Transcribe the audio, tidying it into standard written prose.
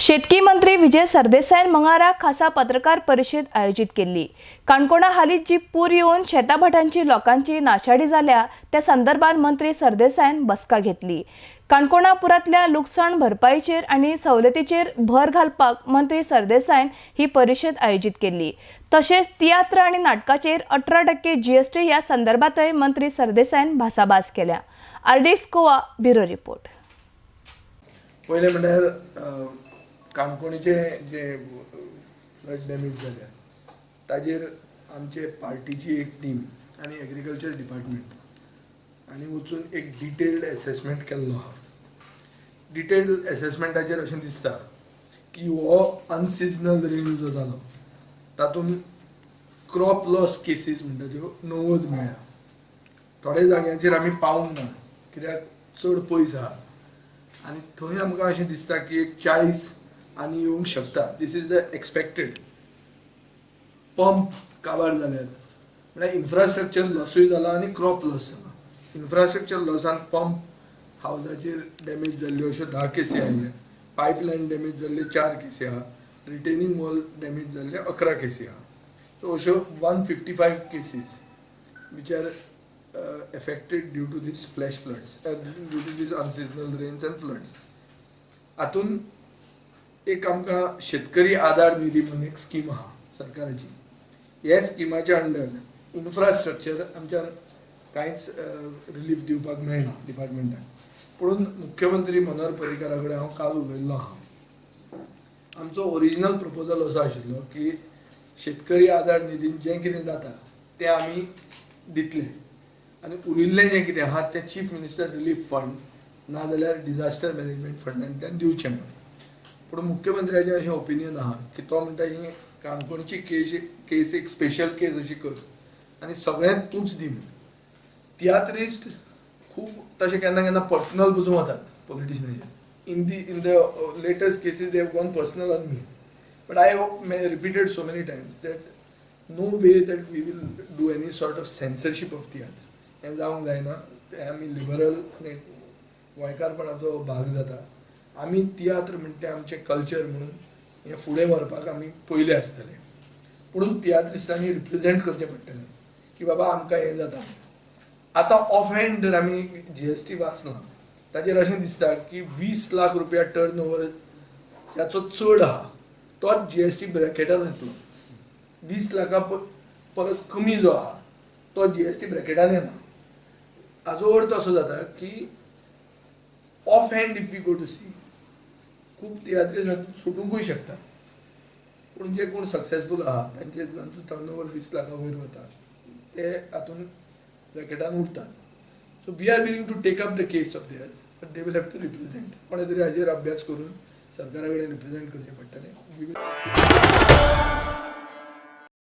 शेतकी मंत्री विजय सरदेसायान मंगळारा खासा पत्रकार परिशद आयोजीत केल्ली. काणकोणा हालींच जी पूर येवन शेताभाटांची लोकांची नाशाडी जाल्या त्या संदर्भात मंत्री सरदेसायान बसका घेतली. काणकोणा पुरांतल्या लुकसाण भरपाईचेर आनी सवलतीचेर भर घालपाक मंत्री सरदेसायान ही परिशद आयोजीत केल्ली. तशेंच तियात्र आनी नाटकाचेर 18% जीएसटी ह्या संदर्भातय मंत्री सरदेसायान भासाभास केल्या. RDX Goa bureau report. पयलें म्हणल्यार काणकोणचे जे फ्लड डॅमेज जाल्या ताजेर आमचे पार्टीची एक टीम आनी एग्रीकल्चर डिपार्टमेंट आनी वचून एक डिटेल्ड एसेसमेंट केल्लो आहा. डिटेल्ड एसेसमेंटाचेर अशें दिसता की हो अनसिजनल रेन जो जालो तातूंत क्रॉप लॉस केसीस म्हणटा त्यो 90 मेळ्ळ्या. थोड्या जाग्यांचेर आमी पावूंक ना कित्याक चड पयस आहा आनी थंय आमकां अशें दिसता की एक 40 आनी येवंक शकता. This is the expected. Pump काबार जाल्यात म्हळ्यार इन्फ्रास्ट्रक्चर लॉसूय जाला आनी क्रॉप लॉस जाला. इन्फ्रास्ट्रक्चर लॉसान पंप हावजाचेर डॅमेज जाल्ल्यो अश्यो 10 केसी आयल्या, पायपलायन डॅमेज जाल्ल्यो 4 केसी आहा, रिटेनिंग वॉल डॅमेज जाल्ले 11 केसी आहा. सो अश्यो 155 cases which are affected due to this flash floods, due to this unseasonal rains and floods. हातून एक आमकां शेतकरी आदार निधी म्हणून एक स्कीम आहा सरकाराची. ह्या स्किमाच्या अंडर इन्फ्रास्ट्रक्चर आमच्यान कांयच रिलीफ दिवपाक मेळना डिपार्टमेंटाक. पूण मुख्यमंत्री मनोहर पर्रीकारा कडेन हांव काल उलयल्लो आहा. आमचो ओरिजिनल प्रपोजल असो आशिल्लो की शेतकरी आदार निधीन जें कितें जाता तें आमी दितले आनी उरिल्लें जें कितें आहा तें चीफ मिनिस्टर रिलीफ फंड ना जाल्यार डिझास्टर मॅनेजमेंट फंडांतल्यान दिवचें म्हणून. पूण मुख्यमंत्र्याचें अशें ओपिनियन आहा की तो म्हणटा ही काणकोणची केस एक स्पेशल केस अशी कर आनी सगळें तूंच दी म्हूण. तियात्रिस्ट खूब तशें केन्ना केन्ना पर्सनल पसून वतात पॉलिटिशनाचेर. In the latest cases they have gone personal on me, but I have repeated so many times that no way that we will do any sort of censorship of tiatr. हें जावंक जायना. तें आमी liberal आनी गोंयकारपणाचो भाग जाता. आमी तियात्र म्हणटा तें आमचें कल्चर म्हणून हें फुडें व्हरपाक आमी पयले आसतले. पूण तियात्रिस्टांनी रिप्रेजेंट करचें पडटलें की बाबा आमकां हें जाता. आतां ऑफ हँड जर आमी जीएसटी वाचला ताजेर अशें दिसता की 20 लाख रुपया टर्न ओवर जाचो चड आहा तोच जीएसटी ब्रॅकेटान येतलो. 20 लाखा परस कमी जो आहा तो जीएसटी ब्रॅकेटान येना. हाजो अर्थ असो जाता की off hand if you go to see खूब तियात्रिस्ट सुटुंकूय शकता. पूण जे कोण सक्सेसफूल आहा तांचे तांचो टर्न ओवर 20 लाखां वयर वता ते हातून ब्रॅकेटान उरतात. So we are willing to take up the case of theirs, but they will have to represent. कोणें तरी हाजेर अभ्यास करून सरकारा कडेन रिप्रेजेंट करचें पडटलें. We will